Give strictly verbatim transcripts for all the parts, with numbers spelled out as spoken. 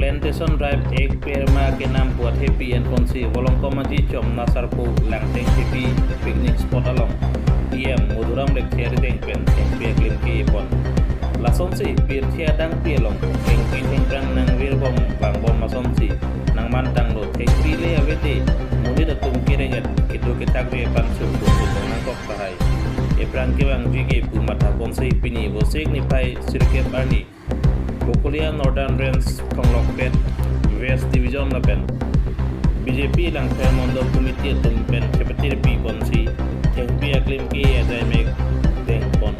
Sanitation drive Ek Ped Ma Ke Naam pu athepi enponsi Volongkom Aji Jomna Sarpo Langtheng Thepi picnic spot along E M Madhuram Lekthe arideng pen thengpi aklim ke-e pon. Lasonsi pirthe adangpi along thengpi thengphrang nangvirbom vangbom asonsi nangmantanglo. Thengpi le avete monit atum kereng-et kedo kethak ave aphan sumsum nangkok tahai. Ephrang kevangji ke pu mathaponsi pini Vosik niphai sirkep arni Bokolia Northern Range Phonglokpet West Division lapen B J P Langpher Mondol Committee atum pen chepatirpi ponsi thengpi aklim ke-e ajai mek dengpon.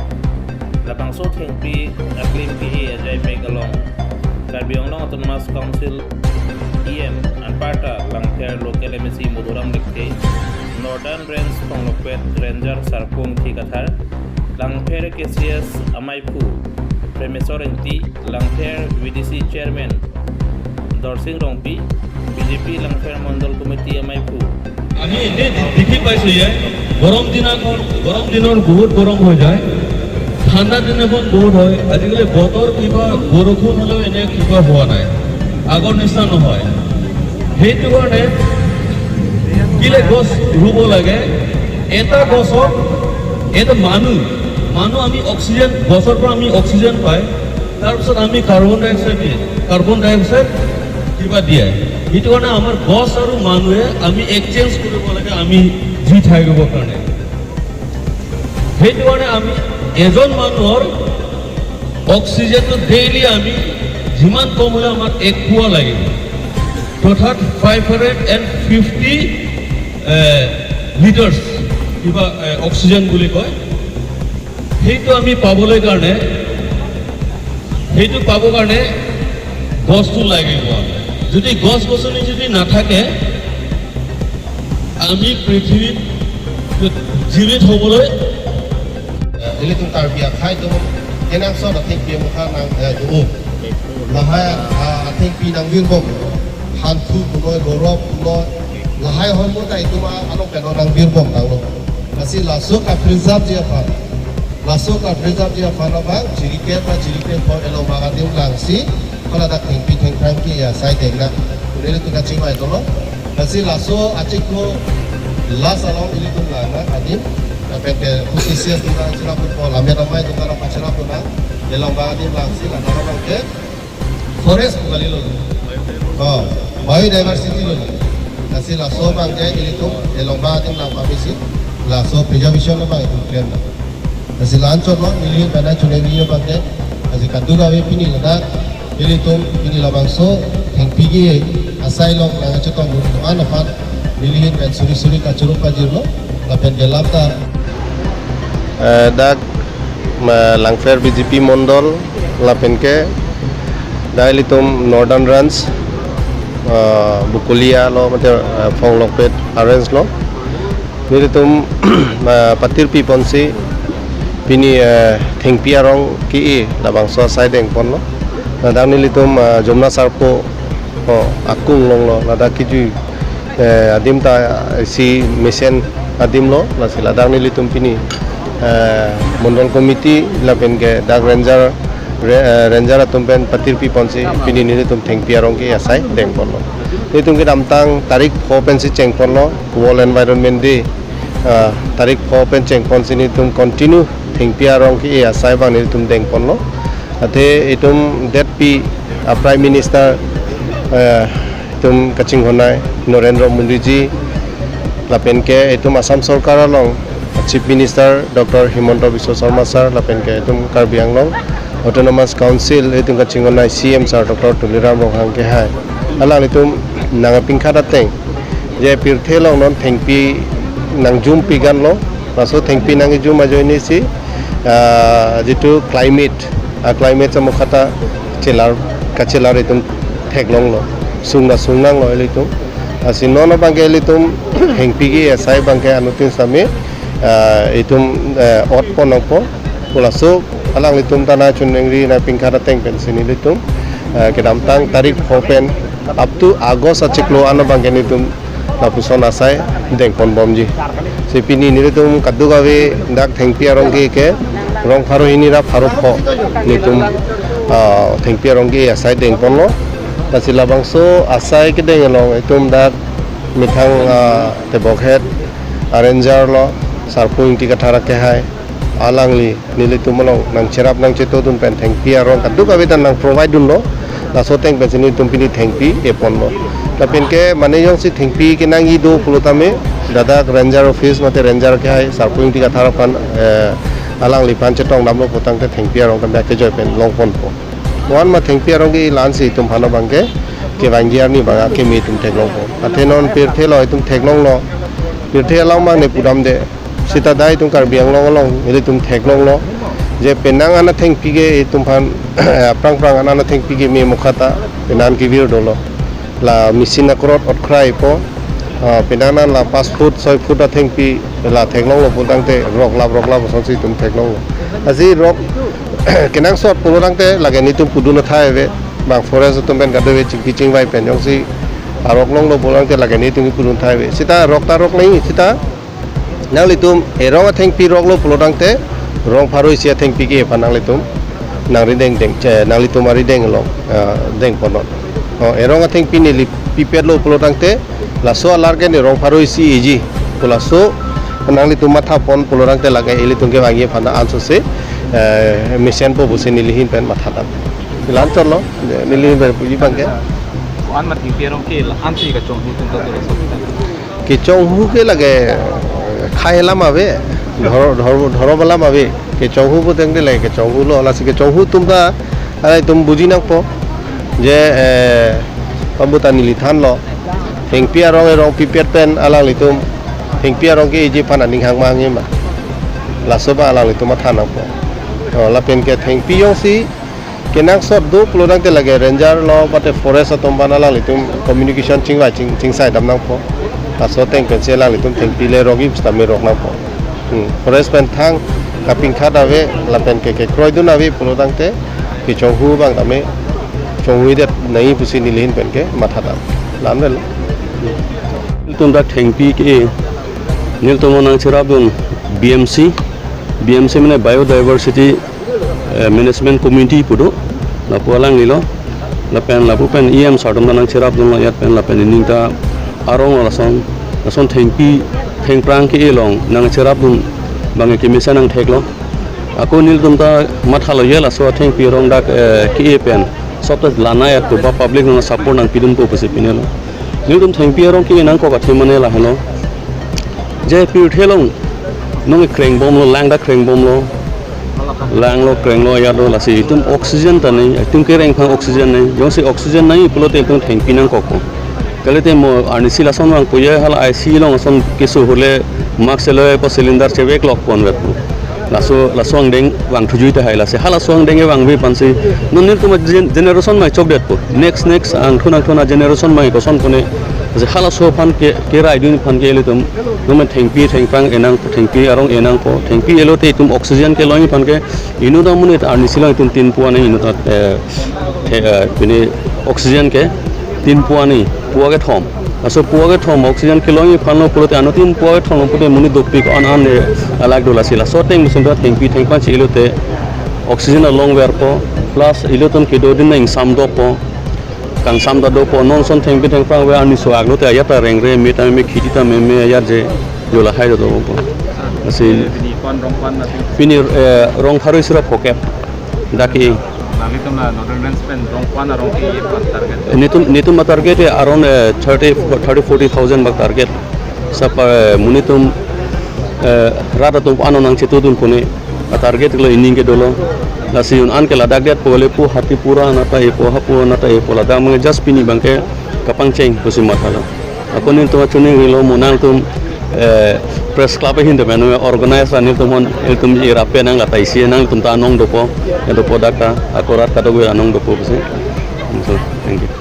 Labangso thengpi aklim ke-e ajai mek along Karbi Anglong Autonomous Council E M anparta Langpher Local M A C Madhuram Lekthe, Northern Range Phonglokpet Ranger Sarpo Ingti Kathar, Langpher K C S amaiphu Premeswar Ingti, Langpher V D C Chairman Dorsing Rongpi, B J P Langpher Mondol Committee amaiphu আমি এনে দেখি পাইছো যে গৰম দিনা গৰম দিনৰ বহুত গৰম হৈ যায়, ঠাণ্ডা দিনাখন বহুত হয়। আজিকালি বতৰ কিবা বৰষুণ হ'লেও এনে কিবা হোৱা নাই, আগৰ নিচিনা নহয়। সেইটো কাৰণে কিলে গছ ৰুব লাগে? এটা গছক, এটা মানুহ, মানুহ আমি অক্সিজেন, গছৰ পৰা আমি অক্সিজেন পাই, তাৰপিছত আমি কাৰ্বন ডাই অক্সাইড দিয়ে, কাৰ্বন ডাই অক্সাইড কিবা দিয়ে। সেইটো কাৰণে আমাৰ গছ আৰু মানুহে আমি এক্সচেঞ্জ কৰিব লাগে, আমি জি থাকিবৰ কাৰণে। সেইটো কাৰণে আমি এজন মানুহৰ অক্সিজেনটো ডেইলি আমি যিমান কম হ'লে আমাক এক পোৱা লাগিব, অৰ্থাৎ five hundred and fifty litres কিবা এ, অক্সিজেন বুলি কয়। সেইটো আমি পাবলৈ কাৰণে, সেইটো পাবৰ কাৰণে গছটো লাগিব। যদি গছ গছনি যদি নাথাকে, আমি পৃথিৱীত জীৱিত হ'বলৈ, eh, ilitum Karbi akhai atum kenangsot athengpi amokha nang, eh, do. Lahai, ah, athengpi nangvirbom. Hanthu punoi, lorop punoi. Lahai hormu ta itum a-, along pen nangvirbom tanglo. Lasi laso ka-preserve ji aphan, laso ka-preserve ji aphan abang, chiriket ma chiriket pho elong bang adim langsi, hala dak thengpi thengphrang ke-e asai dengna. Pu nelitum kachingvai dolo. Lasi laso achiklo last along ilitum langna adim. Lapen ke khusus isi atum nangchirap pon, lammet amei atum nangpachirap pon, elong bang adim langsi, la abang ke forest pu kalilo. Oh, biodiversity lo. Lasi laso abang ke ilitum elong bang adim lang pamisi, laso preservation abang itum klemna. Lasi la-anchot lo, neli pada chunai video abang ke, lasi kadokave pini ladak, ilitum pini labangso thengpi ke-e asai along nangkachetong dun teman aphan, neli ahin pen suri suri kachoro pajirlo, lapen ke lam ta. Eh, dak ma Langpher B J P Mondol lapen ke dak ilitum Northern Range, eh, Bokolia lo, mate, eh, Phonglokpet a-range lo. Nelitum, eh, patirpi ponsi pini, eh, thengpi arong ke-e labangso asai dengponlo. Ladak nelitum, eh, Jomna Sarpo, oh, akung along lo, ladak kejui, eh, adim ta isi mesen adim lo, lasi ladak nelitum pini, eh, Mondol Committee lapen ke dak ranger, re-, eh, ranger atum pen patirpi ponsi pini nelitum thengpi arong ke-e asai dengponlo. Nelitum kedamtang tarik pho pensi chengponlo, World Environment Day, ah, tarik pho pen chengponsi nelitum continue thengpi arong ke-e asai abang nelitum dengponlo. Athe itum detpi, ah, Prime Minister, eh, itum kachinghonnei Narendra Modi ji, lapen ke itum Assam Sorkar along Chief Minister Doctor Himanta Biswa Sarma sir, lapen ke itum Karbi Anglong Autonomous Council itum kachinghonnei C M sir Doctor Tuliram Ronghang kehai, alanglitum nangpinkhat ateng je pirthe along non thengpi nangjumpi ganlo, laso thengpi nangjum ajoine si, ah, jitu climate, a-climate amokha ta chelar, kachelar itum theklonglo, sung ta sung nanglo ilitum. Lasi non abang ke ilitum thengpi ke-e asai abang ke anuttin sitame, ah, itum, eh, ot pon nangpo. Laso alanglitum ta nangchoningri nangpinkhat ateng pensi nelitum, eh, kedamtang tarik pho pen up to August achiklo an abang ke nelitum lapuson asai dengponbomji. Si pini nelitum kadokave dak thengpi arong ke-e ke rong pharo hini ra pharo pho nelitum, ah, thengpi arong ke-e asai dengponlo. Lasi labangso asai kedeng along itum dak methang, ah, tebokhet arranger lo, Sarpo Ingti Kathar akehai, alangli nelitum along nangcherap nangchetodun pen thengpi arong kadokave ta nang provide dunlo. Laso ateng pensi nelitum pini thengpi eponlo. Lapen ke mane jongsi thengpi kenangji do pulo tame, ladak ranger office mate ranger akehai Sarpo Ingti Kathar aphan, eh, alangliphan chetongdamlo pulotangte thengpi arong tame akejoi pen longponpo. Wan ma thengpi arong ke la-ansi itum aphan abang ke kevangji arni abang akeme itum theklongpo. Athe non pirthe lo itum theklonglo. Pirthe along mang ne pudamde. Sita dai itum Karbi Anglong along ilitum theklonglo. Je penang an athengpi ke itum aphan aphrang phrang an an athengpi ke me mukha ta penang kevir dolo. La machine akrot otkrai po. Ah, penang an la pas foot, soi foot athengpi la theklonglo pulotangte roklap roklap asonsi itum theklonglo. Lasi rok kenangsot pulotangte lake nelitum pudun athai ave, bang forest atum pen kadokave chingki chingvai pen jongsi arok longlo pulotangte lake nelitum pudun athai ave. Sita rok ta rok nai, sita nanglitum erong athengpi roklo pulotangte rong pharo isi athengpi ke aphan nanglitum nangrideng deng, che, nanglitum arideng along, ah, dengponnon. Oh, erong athengpi neli pipetlo pulotangte laso alar ke ne rong pharo isi eji pu laso nanglitum mathapon pulotangte lake ilitum kevangji aphan ansose, eh, mesenpo pusi neli ahin pen matha dam. La-an chotlo, neli ahin pen puji abang ke. Ko-an ma thengpi arong ke la-ansi kachonghu atum ta dolo so. Kechonghu ke lake khei alam ave, dhor-, dhor-, dhorom alam ave. Kechonghu puteng de lake kechonghulo, lasi kechonghu atum ta, ah, itum buji nangpo. Je, eh, pambuta neli thanlo. Thengpi arong erong pipet pen alanglitum thengpi arong ke-eji aphan aning hang ma hang ma. Laso abang alanglitum matha nangpo. Oh, lapen ke thengpi jongsi kenangsot do pulotangte lake ranger lo mate forest atum aphan alanglitum communication chingvai ching, chingsai dam nangpo. Laso ateng pensi alanglitum thengpi le rokji pusitame rok nangpo. Hmm. Forest pen thang kapinkhat ave lapen ke kekroidun ave pulotangte kechonghu abang tame chonghuidet nai pusi neli ahin pen ke matha dam. La-an avelo. Nelitum dak thengpi ke nelitum nangcherapdun B M C, B M C mane Biodiversity eh, Management Committee pu do, lapu alanglilo, lapen lapu pen E M sir atum ta nangcherapdunlo ajat pen lapen nening ta arong lason, lason thengpi, thengphrang ke-e along nangcherapdun abang ke kemesen nangtheklo. Ako nelitum ta mathalo je laso athengpi arong dak, eh, ke-e pen, sop ta lanai at ba public nang support nangpidunpo pusi pinelo. Nelitum thengpi arong ke-e nangkok athe mane lahelo. Je pirthe along nong krengbomlo, lang ta krengbomlo. Langlo, krenglo, ajat do, lasi itum oxygen ta nai, itum kereng aphan oxygen nai. Jongsi oxygen nai pulote itum thengpi nangkokpo. Kalite mo arnisi lason vangpo je hala I C U along ason keso ahut le mask chelo po cylinder cheveklok pon vetpo. Laso, laso angdeng vangthuji tahai lasi. Halaso angdeng vangve aphansi non nelitum agen-, generation mai chokdetpo. Next, next angthun angthun ageneration mai koson pone. Lasi halaso aphan ke, keraidun aphan ke ilitum nome thengpi, thengphrang enang, thengpi arong enangpo. Thengpi elote itum oxygen kelongji aphan ke inut amonit arnisi along itum tin pua nai inut at, eh, the-, eh, pini oxygen ke tin pua nai, pua kethom. Laso pua kethom oxygen kelongji aphanlo pulote anuttin pua kethomlo pulote monit dopik an an le alak do lasi. Laso ateng musun ta thengpi thengphrang si elote oxygen alongverpo, plus ilitum kedodun nang ingsam dopo. Kangsam ta dopo, non ason thengpi thengphrang ave arni so-ak lote ajat ta rengre, me ta meme, kheti ta meme ajat je jo lahai dopo. Lasi pini ko-an rong ko-an ma theng? Pini, eh, rong pharo isi ra phokep. Dak ke. Nanglitum la Northern Range pen rong ko-an arong ke-e aphan target? Nelitum, nelitum atarget ke around, eh, thirty, thirty, forty thousand bak target. Sapa, eh, monit atum, eh, rat atum ano nangchetodun pone. Atarget lo ining ke dolo. Lasi un-an ke ladak detpo le pu Hatipura anat ta epo, hapu anat ta epo, ladak mang just pini abang ke kapangcheng pusi mathalo. Ako nelitum achuning rilo mo nangtum, eh, press club ahin de menu organize ra nelitum hon, nelitum irape nang lata isi nangtum ta anong dopo, ya dopo dak ta, ako rat kadokave anong dopo pusi. So, thank you.